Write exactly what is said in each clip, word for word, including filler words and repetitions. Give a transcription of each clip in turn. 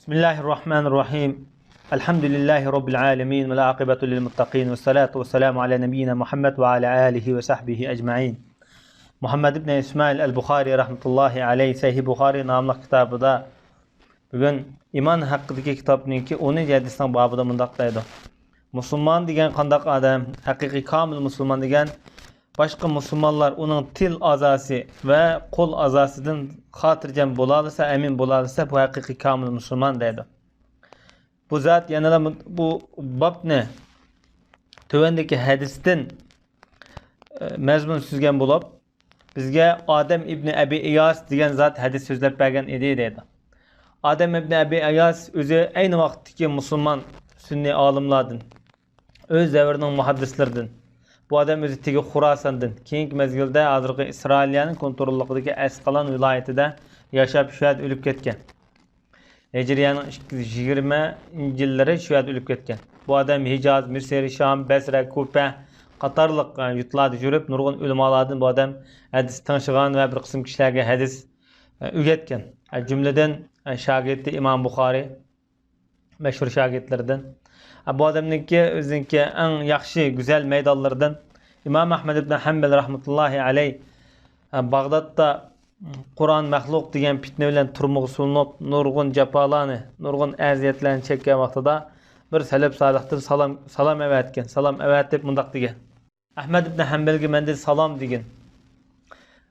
بىسمىللاھىرراھمانىرراھىم. ئەلھەمدۇلىللاھى رەببىل ئالەمىن ۋەل ئاقىبەتۇ لىل مۇتتەقىن ۋەسسالاتۇ ۋەسسالامۇ ئەلا نەبىييىنا مۇھەممەد ۋە ئەلا ئالىھى ۋە سەھبىھى ئەجمەئىن. مۇھەممەد ئىبن ئىسمائىل ئەل بۇخارى رەھمەتۇللاھى ئەلەيھ سەھىھ بۇخارى ناملىق كىتابىدا بۈگۈن ئىمان ھەققىدىكى كىتابنىڭكى ئونىنچى ھەدىسنىڭ بابىدا مۇنداق دەيدۇ: مۇسۇلمان دېگەن قانداق ئادەم؟ ھەقىقىي كامىل مۇسۇلمان دېگەن باشقا مۇسۇلمانلار ئۇنىڭ تىل ئازاسى ۋە قول ئازاسىدىن خاتىرجەم بولالىسا، ئەمىن بولالىسا، بۇ ھەقىقىي كامىل مۇسۇلمان دەيدۇ. بۇ زات يەنىلا بۇ، بۇ بابنى تۆۋەندىكى ھەدىستىن، ئە، مەزمۇن سۈزگەن بولۇپ، بىزگە ئادەم ئىبنى ئەبى ئىياس دېگەن زات ھەدىس سۆزلەپ بەرگەن ئىدى دەيدۇ. ئادەم ئىبنى ئەبى ئىياس ئۆزى ئەينى ۋاقىتتىكى مۇسۇلمان سۈننىي ئالىملاردىن، ئۆز دەۋرىنىڭ مۇھەددىسلىرىدىن. بۇ ئادەم ئۆزى تېگى خۇراساندىن، كېيىنكى مەزگىلدە ھازىرقى ئىسرائىلىيەنىڭ كونتروللۇقىدىكى ئەسقالان ۋىلايىتىدە ياشاپ، شۇ يەردە ئۆلۈپ كەتكەن. ھىجرىيەنىڭ ئىككى يۈز يىگىرمىنچى يىللىرى شۇ يەردە ئۆلۈپ كەتكەن. بۇ ئادەم ھىجاز، مىسىر، شام، بەسرە، كۇپە قاتارلىق، ئە، يۇرتلاردا يۈرۈپ، نۇرغۇن ئۆلىمالاردىن بۇ ئادەم ھەدىس تىڭشىغان ۋە بىر قىسىم كىشىلەرگە ھەدىس، ئە، ئۆگەتكەن. ئە، جۈملىدىن، ئە، شاگىرتى ئىمام بۇخارى، مەشھۇر شاگىرتلىرىدىن. ئە، بۇ ئادەمنىڭكى ئۆزىنىڭكى ئەڭ ياخشى، گۈزەل مەيدانلىرىدىن ئىمام ئەھمەد ئىبن ھەمبەل رەھمەتۇللاھى ئەلەيھ، ئە، باغدادتا قۇرئان مەخلۇق دېگەن پىتنە بىلەن تۈرمىگە سولىنىپ، نۇرغۇن جاپالارنى، نۇرغۇن ئەزىيەتلەرنى چەككەن ۋاقتىدا بىر سەلەپ سالىھتىن سالام، سالام ئەۋەتكەن. سالام ئەۋەتىپ مۇنداق دېگەن: ئەھمەد ئىبنى ھەمبەلگە مەندىن سالام دېگىن.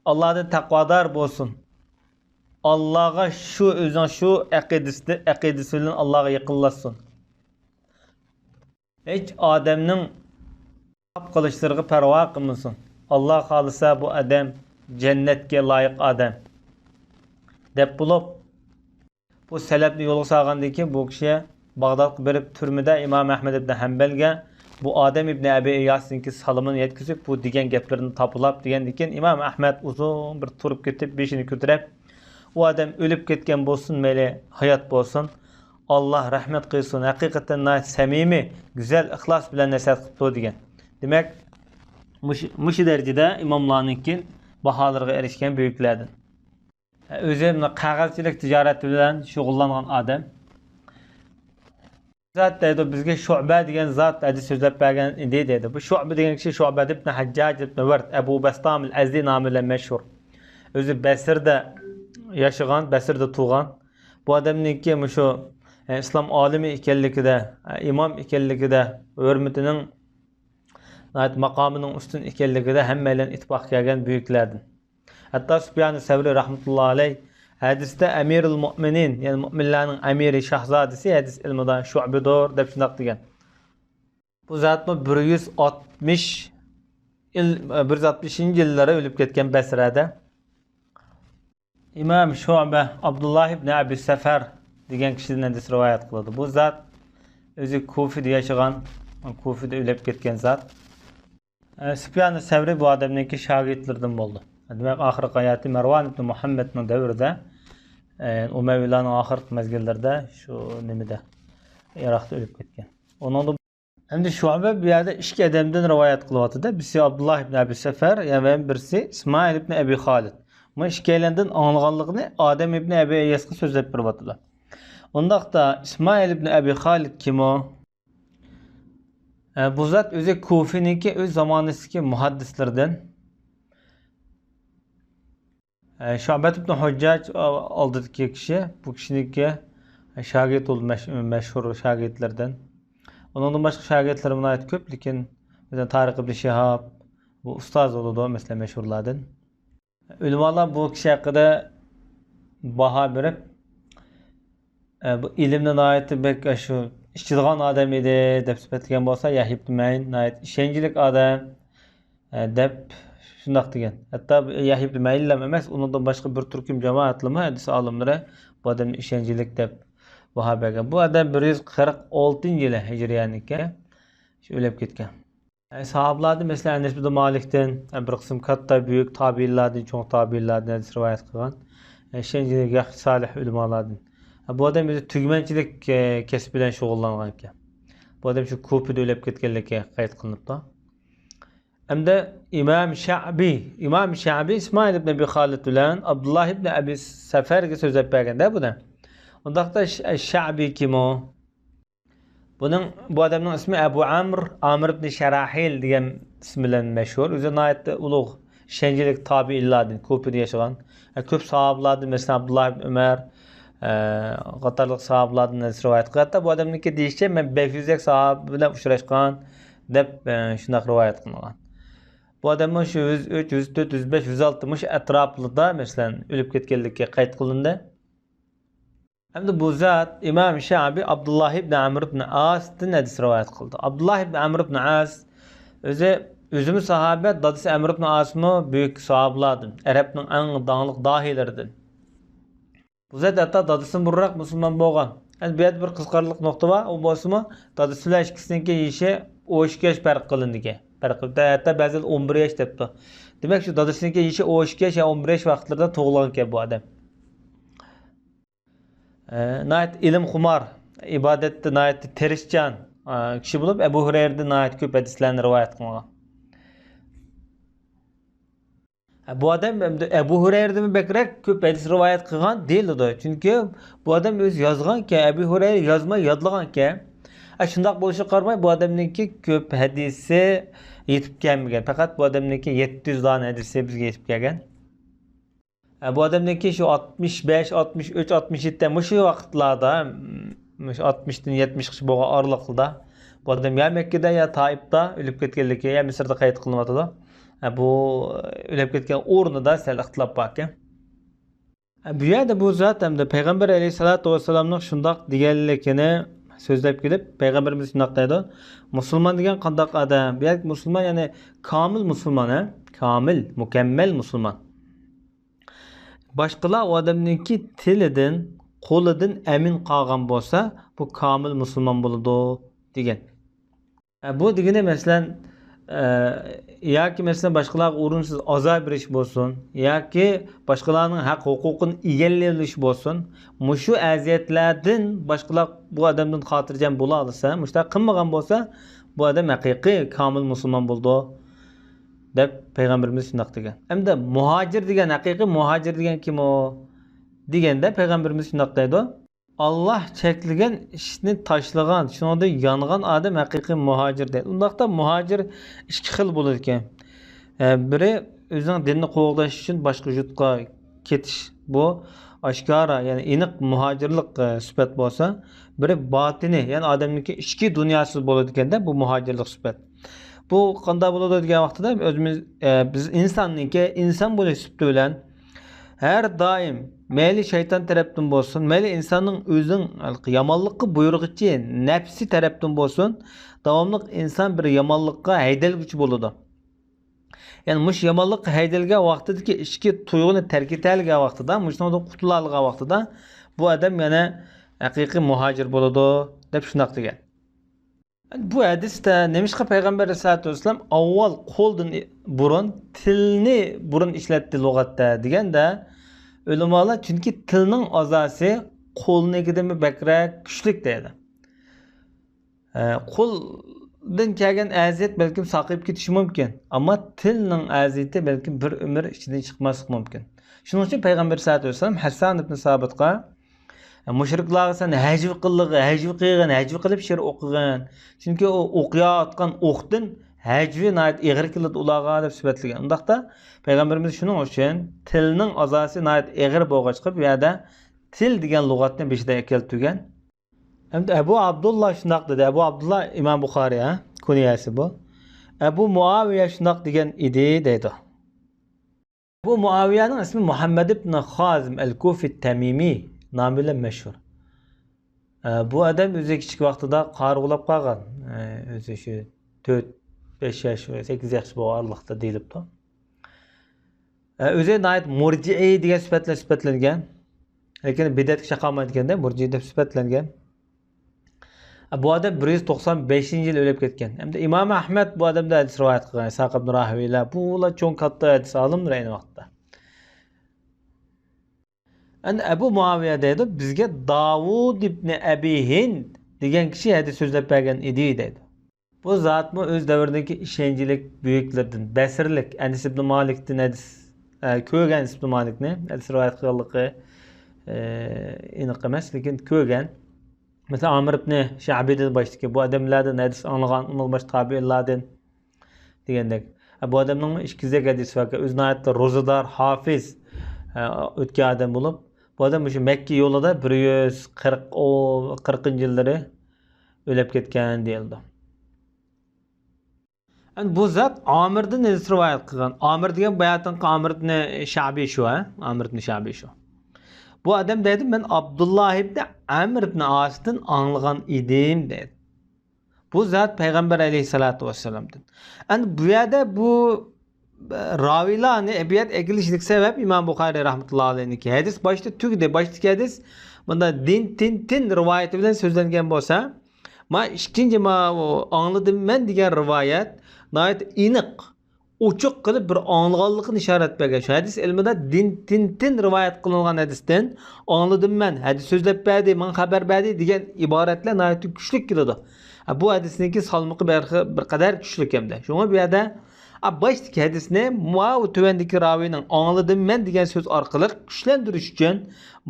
ئاللادىن تەقۋادار بولسۇن. ئاللاغا شۇ ئۆزىنىڭ شۇ ئەقىدىسىدە، ئەقىدىسى بىلەن ئاللاغا يېقىنلاشسۇن. ھېچ ئادەمنىڭ تاپ قىلىشلىرىغا پەرۋا قىلمىسۇن. ئاللا خالىسا بۇ ئادەم جەننەتكە لايىق ئادەم، دەپ بولۇپ، بۇ سەلەپنى يولغا سالغاندىن كېيىن، بۇ كىشى باغدادقا بېرىپ، تۈرمىدە ئىمام ئەھمەد ئىبنى ھەمبەلگە بۇ ئادەم ئىبنى ئەبى ئىياسنىڭكى سالىمىنى يەتكۈزۈپ، بۇ دېگەن گەپلىرىنى تاپىلاپ دېگەندىن كېيىن، ئىمام ئەھمەد ئۇزۇن بىر تۇرۇپ كېتىپ، بېشىنى كۆتۈرۈپ، ئۇ ئادەم ئۆلۈپ كەتكەن بولسۇن، مەيلى ھايات بولسۇن، ئاللا رەھمەت قىلسۇن، ھەقىقەتەن ناھايىتى سەمىمىي، گۈزەل، ئىخلاس بىلەن نەسىھەت قىپتۇ دېگەن. دېمەك، مۇشۇ، مۇشۇ دەرىجىدە ئىماملارنىڭكى باھالىرىغا ئېرىشكەن بۈيۈكلەردىن. ئۆزى مۇنداق قەغەزچىلىك تىجارەت بىلەن شۇغۇللانغان ئادەم. زات دەيدۇ، بىزگە شۇئبە دېگەن زات ھەدىس سۆزلەپ بەرگەن ئىدى دەيدۇ. بۇ شۇئبە دېگەن كىشى شۇئبە ئىبن ھەججاج ئىبن ۋەرد، ئەبۇ بەستام ئەل ئەزدى نامى بىلەن مەشھۇر. ئۆزى بەسرىدە ياشىغان، بەسرىدە تۇغان. بۇ ئادەمنىڭكى مۇشۇ، ئە، ئىسلام ئالىمى ئىكەنلىكىدە، ئە، ئىمام ئىكەنلىكىدە ھۆرمىتىنىڭ ناھايىتى ماقامىنىڭ ئۈستۈن ئىكەنلىكىدە ھەممەيلەن ئىتتىپاق كەلگەن بۈيۈكلەردىن. ھەتتا سۇپيان سەۋرى رەھمەتۇللا ئەلەيھ ھەدىستە ئەمىرۇل مۇئمىنىن، يەنى مۇئمىنلارنىڭ ئەمىرى، شاھزادىسى ھەدىس ئىلمىدا شۇئبىدۇر، دەپ شۇنداق دېگەن. بۇ زاتمۇ بىر يۈز ئاتمىش يىل، بىر يۈز ئاتمىشىنچى يىللىرى ئۆلۈپ كەتكەن بەسرەدە. ئىمام شۇئبە ئابدۇللا ئىبنى ئەبى سەفەر دېگەن كىشىدىن ھەدىس رىۋايەت قىلىدۇ. بۇ زات ئۆزى كۇفىدە ياشىغان، كۇفىدە ئۆلۈپ كەتكەن زات. ئە، سۇپيان سەۋرى بۇ ئادەمنىڭكى شاگىرتلىرىدىن بولدى. دېمەك، ئاخىرقى ھاياتى مەرۋان ئىبنى مۇھەممەدنىڭ دەۋرىدە، ئە، ئۇمەۋىلارنىڭ ئاخىرقى مەزگىللىرىدە شۇ نېمىدە، ئىراقتا ئۆلۈپ كەتكەن. ئۇنىڭدىن ئەمدى شۇئبە بۇ يەردە ئىككى ئادەمدىن رىۋايەت قىلىۋاتىدۇ. بىرسى ئابدۇللا ئىبن ئەبى سەفەر، يەنە بىرسى ئىسمائىل ئىبن ئەبى خالىد. مۇ ئىككىيلەندىن ئاڭلىغانلىقىنى ئادەم ئىبن ئەبى ئەيياسقا سۆزلەپ بېرىۋاتىدۇ. ئۇنداقتا ئىسمائىل ئىبن ئەبى خالىد كىم ئۇ؟ ئە، بۇ زات ئۆزى كۇفىنىڭكى ئۆز زامانىسىدىكى مۇھەددىسلىرىدىن. ئە، شۇئبەت ئىبن ھۇججاج ئالدىدىكى كىشى، بۇ كىشىنىڭكى شاگىرت بولدى، مەش-، مەشھۇر شاگىرتلىرىدىن. ئۇنىڭدىن باشقا شاگىرتلىرى ناھايىتى كۆپ، لېكىن مەسىلەن، تارىق ئىبن شىھاب، بۇ ئۇستاز بولىدۇ، مەسىلەن، مەشھۇرلاردىن. ئۆلىمالار بۇ كىشى ھەققىدە باھا بېرىپ، ئە، بۇ ئىلىمنى ناھايىتى بەك، ئە، شۇ ئىچىدىغان ئادەم ئىدى، دەپ سۈپەتلىگەن بولسا، يەھيا ئىبن مەئىن ناھايىتى ئىشەنچلىك ئادەم، ئە، دەپ شۇنداق دېگەن. ھەتتا بۇ يەھيا ئىبن مەئىنلام ئەمەس، ئۇنىڭدىن باشقا بىر تۈركۈم جامائەتلىمۇ ھەدىس ئالىملىرى بۇ ئادەمنى ئىشەنچلىك دەپ باھا بەرگەن. بۇ ئادەم بىر يۈز قىرىق ئالتىنچى يىلى ھىجرىيەنىڭكى شۇ ئۆلۈپ كەتكەن. ئە، ساھابىلاردىن، مەسىلەن، ئەنەس ئىبن مالىكتىن، ئە، بىر قىسىم كاتتا، بۈيۈك تابىئىنلاردىن، چوڭ تابىئىنلاردىن ھەدىس رىۋايەت قىلغان، ئە، ئىشەنچلىك ياخشى سالىھ ئۆلىمالاردىن. ئە، بۇ ئادەم ئۆزى تۈگمەنچىلىك، ئە، كەسپى بىلەن شۇغۇللانغان ئىكەن. بۇ ئادەم شۇ كۇفىدا ئۆلۈپ كەتكەنلىكى قەيت قىلىنىپتۇ. ئەمدى ئىمام شەبى، ئىمام شەبى ئىسمائىل ئىبن ئەبى خالىد بىلەن ئابدۇللا ئىبن ئەبى سەفەرگە سۆزلەپ بەرگەندە بۇنى. ئۇنداقتا ش-، شەئبى كىم ئۇ؟ بۇنىڭ، بۇ ئادەمنىڭ ئىسمى ئەبۇ ئەمر، ئامىر ئىبن شەراھىل دېگەن ئىسمى بىلەن مەشھۇر. ئۆزى ناھايىتى ئۇلۇغ، ئىشەنچلىك تابىئىنلاردىن، كۇفىدە ياشىغان. ئە، كۆپ ساھابىلاردىن، مەسىلەن، ئابدۇللا ئىبن ئۆمەر، ئە، قاتارلىق ساھابىلاردىن ھەدىس رىۋايەت قىلغان. ھەتتا بۇ ئادەمنىڭكى دېيىشىچە، مەن بەش يۈزدەك ساھابە بىلەن ئۇچراشقان، دەپ، ئە، شۇنداق رىۋايەت قىلىنغان. بۇ ئادەممۇ شۇ يۈز ئۈچ، يۈز تۆت، يۈز بەش، يۈز ئالتە، مۇشۇ ئەتراپلىردا، مەسىلەن، ئۆلۈپ كەتكەنلىكى قەيت قىلىندى. ئەمدى بۇ زات ئىمام شەئبى ئابدۇللا ئىبن ئەمر ئىبن ئاستىن ھەدىس رىۋايەت قىلدى. ئابدۇللا ئىبن ئەمر ئىبن ئاس ئۆزى، ئۆزىمۇ ساھابە، دادىسى ئەمر ئىبن ئاسمۇ بۈيۈك ساھابىلاردىن، ئەرەبنىڭ ئەڭ داڭلىق داھىيلىرىدىن. بۇ زات ھەتتا دادىسىدىن بۇرۇنراق مۇسۇلمان بولغان. ئەمدى بۇ يەردە بىر قىزىقارلىق نۇقتا بار. ئۇ بولسىمۇ، دادىسى بىلەن ئىككىسىنىڭكى يېشى ئون ئىككى ياش پەرق قىلىنىدىكەن. پەرق، ھەتتا بەزىلەر ئون بىر ياش دەپتۇ. دېمەك، شۇ دادىسىنىڭكى يېشى ئون ئىككى ياش يا ئون بىر ياش ۋاقىتلىرىدا تۇغۇلغانىكەن بۇ ئادەم. ئە، ناھايىتى ئىلىمخۇمار، ئىبادەتتە ناھايىتى تىرىشچان، ئە، كىشى بولۇپ، ئەبۇ ھۇرەيرىدىن ناھايىتى كۆپ ھەدىسلەرنى رىۋايەت قىلغان. ئە، بۇ ئادەم ئەمدى ئەبۇ ھۇرەيرىدىنمۇ بەكرەك كۆپ ھەدىس رىۋايەت قىلغان دېيىلىدۇ. چۈنكى بۇ ئادەم ئۆزى يازغانكەن، ئەبۇ ھۇرەيرە يازماي يادلىغانكەن. ئە، شۇنداق بولۇشىغا قارىماي، بۇ ئادەمنىڭكى كۆپ ھەدىسى يېتىپ كەلمىگەن. پەقەت بۇ ئادەمنىڭكى يەتتە يۈز دانە ھەدىسى بىزگە يېتىپ كەلگەن. ئە، بۇ ئادەمنىڭكى شۇ ئاتمىش بەش، ئاتمىش ئۈچ، ئاتمىش يەتتە، مۇشۇ ۋاقىتلاردا، مۇشۇ ئاتمىشتىن يەتمىشقىچە بولغان ئارىلىقلاردا بۇ ئادەم يا مەككىدە، يا تائىپتا ئۆلۈپ كەتكەنلىكى، يا مىسىردا قەيت قىلىنىۋاتىدۇ. ئە، بۇ ئۆلۈپ كەتكەن ئورنىدا سەل ئىختىلاپ باركەن. ئە، بۇ يەردە بۇ زات ئەمدى پەيغەمبەر ئەلەيھىسسالاتۇ ۋەسسالامنىڭ شۇنداق دېگەنلىكىنى سۆزلەپ كېلىپ، پەيغەمبىرىمىز شۇنداق دەيدۇ، مۇسۇلمان دېگەن قانداق ئادەم؟ بۇ يەردىكى مۇسۇلمان، يەنى كامىل مۇسۇلمان، ھە؟ كامىل، مۇكەممەل مۇسۇلمان. باشقىلار ئۇ ئادەمنىڭكى تىلىدىن، قولىدىن ئەمىن قالغان بولسا، بۇ كامىل مۇسۇلمان بولىدۇ، دېگەن. ئە، بۇ دېگىنى، مەسىلەن، ئە، ياكى، مەسىلەن، باشقىلارغا ئورۇنسىز ئازار بېرىش بولسۇن، ياكى باشقىلارنىڭ ھەق ھوقۇقىنى ئىگىلىۋېلىش بولسۇن، مۇشۇ ئەزىيەتلەردىن باشقىلار بۇ ئادەمدىن خاتىرجەم بولالايدۇ، مۇشۇنداق قىلمىغان بولسا، بۇ ئادەم ھەقىقىي كامىل مۇسۇلمان بولىدۇ، دەپ پەيغەمبىرىمىز شۇنداق دېگەن. ئەمدى مۇھاجىر دېگەن، ھەقىقىي مۇھاجىر دېگەن كىم ئۇ؟ دېگەندە پەيغەمبىرىمىز شۇنداق دەيدۇ، ئاللاھ چەكلىگەن ئىشنى تاشلىغان، شۇنىڭدىن يانغان ئادەم ھەقىقىي مۇھاجىر دەيدۇ. ئۇنداقتا مۇھاجىر ئىككى خىل بولىدىكەن. ئە، بىرى ئۆزىنىڭ دىنىنى قوغداش ئۈچۈن باشقا يۇرتقا كېتىش، بۇ ئاشكارا، يەنى ئېنىق مۇھاجىرلىق، ئە، سۈپەت بولسا، بىرى باتىنىي، يەنى ئادەمنىڭكى ئىچكى دۇنياسى بولىدىكەندە، بۇ مۇھاجىرلىق سۈپەت. بۇ قانداق بولىدۇ دېگەن ۋاقتىدا، ئۆزىمىز، ئە، بىز ئىنساننىڭكى، ئىنسان بولۇش سۈپىتى بىلەن ھەر دائىم مەيلى شەيتان تەرەپتىن بولسۇن، مەيلى ئىنساننىڭ ئۆزىنىڭ يامانلىققا بۇيرۇغۇچى نەپسى تەرەپتىن بولسۇن، داۋاملىق ئىنسان بىر يامانلىققا ھەيدەلگۈچى بولىدۇ. يەنى مۇشۇ يامانلىققا ھەيدەلگەن ۋاقتىدىكى ئىچكى تۇيغۇنى تەرك ئېتەلىگەن ۋاقتىدا، مۇشۇنىڭدىن قۇتۇلالىغان ۋاقتىدا بۇ ئادەم يەنە ھەقىقىي مۇھاجىر بولىدۇ، دەپ شۇنداق دېگەن. بۇ ھەدىستە نېمىشقا پەيغەمبەر ئەلەيھىسسالاتۇ ۋەسسالام ئاۋۋال قولدىن بۇرۇن تىلنى بۇرۇن ئىشلەتتى لۇغەتتە دېگەندە، ئۆلىمالار، چۈنكى تىلنىڭ ئازاسى قولنىڭكىدىنمۇ بەكرەك كۈچلۈك دەيدۇ. ئە، قولدىن كەلگەن ئەزىيەت بەلكىم ساقىيىپ كېتىشى مۇمكىن، ئەمما تىلنىڭ ئەزىيىتى بەلكىم بىر ئۆمۈر ئىچىدىن چىقماسلىقى مۇمكىن. شۇنىڭ ئۈچۈن پەيغەمبەر ئەلەيھىسسالاتۇ ۋەسسالام ھەسسان ئىبن سابىتقا، مۇشرىكلارغا سەن ھەجۋە قىلغىن، ھەجۋە قىلغىن، ھەجۋە قىلىپ شېئىر ئوقۇغىن. چۈنكى ئۇ ئوقۇياتقان ئوقتىن ھەجۋى ناھايىتى ئېغىر كېلىدۇ ئۇلارغا، دەپ سۈپەتلىگەن. ئۇنداقتا پەيغەمبىرىمىز شۇنىڭ ئۈچۈن تىلنىڭ ئازاسى ناھايىتى ئېغىر بولغاچقا، بۇ يەردە تىل دېگەن لۇغەتنى بېشىدا كەلتۈرگەن. ئەمدى ئەبۇ ئابدۇللا شۇنداق دېدى. ئەبۇ ئابدۇللا ئىمام بۇخارىي، ھە؟ كۇنيەسى بۇ. ئەبۇ مۇئاۋىيە شۇنداق دېگەن ئىدى، دەيدۇ. بۇ مۇئاۋىيەنىڭ ئىسمى مۇھەممەد ئىبن خازىم ئەل كۇفى تەمىمى نامى بىلەن مەشھۇر. ئە، بۇ ئادەم ئۆزى كىچىك ۋاقتىدا قارى بولاپ قالغان. ئە، ئۆزى شۇ تۆت، بەش ياش، سەككىز ياش بولغان ئارىلىقتا دېيىلىپتۇ. ئە، ئۆزى ناھايىتى مۇرجىئىي دېگەن سۈپەت بىلەن سۈپەتلەنگەن. لېكىن بىدئەتكە چاقالمايدىكەندە، مۇرجىئىي دەپ سۈپەتلەنگەن. بۇ ئادەم بىر يۈز توقسان بەشىنچى يىل ئۆلۈپ كەتكەن. ھەمدە ئىمام ئەھمەد بۇ ئادەمدىن ھەدىس رىۋايەت قىلغان، ئىسھاق ئىبن راھىۋەيلەر، بۇلار چوڭ كاتتا ھەدىس ئالىملىرى ئەينى ۋاقىتتا. ئەنە ئەبۇ مۇئاۋىيە دەيدۇ، بىزگە داۋۇد ئىبنى ئەبى ھىند دېگەن كىشى ھەدىس سۆزلەپ بەرگەن ئىدى دەيدۇ. بۇ زاتمۇ ئۆز دەۋرىدىكى ئىشەنچلىك بۈيۈكلىرىدىن، بەسرىلىك ئەنەس ئىبنى مالىكتىن ھەدىس، ئە، كۆرگەن ئەنەس ئىبنى مالىكنى، ھەدىس رىۋايەت قىلغانلىقى، ئېنىق ئەمەس، لېكىن كۆرگەن. مەسىلەن، ئامىر ئىبنى شەبىدىن باشتىكى بۇ ئادەملەردىن ھەدىس ئاڭلىغان، ئۇنىڭ باشقا تابىئىنلاردىن دېگەندەك. بۇ ئادەمنىڭ ئىككى يۈزدەك ھەدىسى باركەن. ئۆزى ناھايىتى روزىدار، ھافىز، ئۆتكەن ئادەم بولۇپ، بۇ ئادەم مۇشۇ مەككە يولىدا بىر يۈز قىرىق، قىرىقىنچى يىللىرى ئۆلۈپ كەتكەن دېيىلىدۇ. ئەمدى بۇ زات ئامىردىن ھەدىس رىۋايەت قىلغان. ئامىر دېگەن باياتىنقى ئامىر ئىبنى شەبى شۇ، ھە؟ ئامىر ئىبنى شەبى شۇ. بۇ ئادەم دەيدۇ، مەن ئابدۇللا ئىبنى ئەمر ئىبنى ئاستىن ئاڭلىغان ئىدىم دەيدۇ. بۇ زات پەيغەمبەر ئەلەيھىسسالاتۇ ۋەسسالامدىن. ئەمدى بۇ يەردە بۇ، ئە، راۋىيلارنى ئەبىيات ئەكېلىشلىك سەۋەب ئىمام بۇخارىي رەھمەتۇللا ئەلەيھنىڭكى ھەدىس باشتا تۈگىدى. باشتىكى ھەدىس مۇندا دىن تىن تىن رىۋايىتى بىلەن سۆزلەنگەن بولسا، ما ئىككىنچى ما ئاڭلىدىم مەن دېگەن رىۋايەت ناھايىتى ئېنىق، ئوچۇق قىلىپ بىر ئاڭلىغانلىقىنى ئىشارەت بەرگەن. شۇ ھەدىس ئىلمىدا دىن تىن تىن رىۋايەت قىلىنغان ھەدىستىن ئاڭلىدىم مەن، ھەدىس سۆزلەپ بەردى، ماڭا خەۋەر بەردى دېگەن ئىبارەتلەر ناھايىتى كۈچلۈك كېلىدۇ. ھە، بۇ ھەدىسنىڭكى سالمىقى بىر، بىر قەدەر كۈچلۈك ھەمدە. شۇڭا بۇ يەردە، ھە، باشتىكى ھەدىسنى ماۋۇ تۆۋەندىكى راۋىينىڭ ئاڭلىدىم مەن دېگەن سۆز ئارقىلىق كۈچلەندۈرۈش ئۈچۈن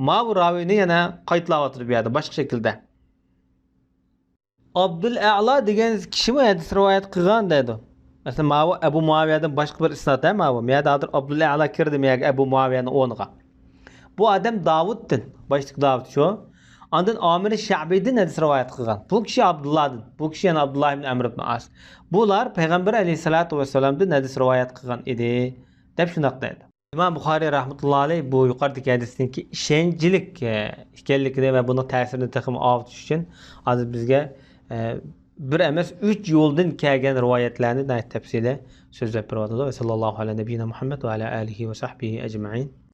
ماۋۇ راۋىينى يەنە قايتىلاۋاتىدۇ بۇ يەردە باشقا شەكىلدە. ئابدۇل ئەلا دېگەن كىشىمۇ ھەدىس رىۋايەت قىلغان دەيدۇ. مەسىلەن، ماۋۇ ئەبۇ مۇئاۋىيەدىن باشقا بىر ئىسناد، ھە، ماۋۇ. مۇ يەردە ھازىر ئابدۇل ئەلا كىردى، مۇ يەرگە ئەبۇ مۇئاۋىيەنىڭ ئورنىغا. بۇ ئادەم داۋۇتتىن، باشتىكى داۋۇت شۇ. ئاندىن ئامىر شەبىدىن ھەدىس رىۋايەت قىلغان. بۇ كىشى ئابدۇللادىن، بۇ كىشى يەنە ئابدۇللا ئىبن ئەمر ئىبن ئاس. بۇلار پەيغەمبەر ئەلەيھىسسالاتۇ ۋەسسالامدىن ھەدىس رىۋايەت قىلغان ئىدى، دەپ شۇنداق دەيدۇ. ئىمام بۇخارىي رەھمەتۇللا ئەلەيھ بۇ يۇقىرىدىكى ھەدىسنىڭكى ئىشەنچلىك، ئە، ئىكەنلىكىنى ۋە بۇنىڭ تەسىرىنى تېخىمۇ ئاۋۇتۇش ئۈچۈن ھازىر بىزگە، ئە، بىر ئەمەس، ئۈچ يولدىن كەلگەن رىۋايەتلەرنى ناھايىتى تەپسىلىي سۆزلەپ بېرىۋاتىدۇ. ۋە ساللاللاھۇ ئەلا نەبىييىنا مۇھەممەد ۋە ئەلا ئالىھى ۋە سەھبىھى ئەجمەئىن.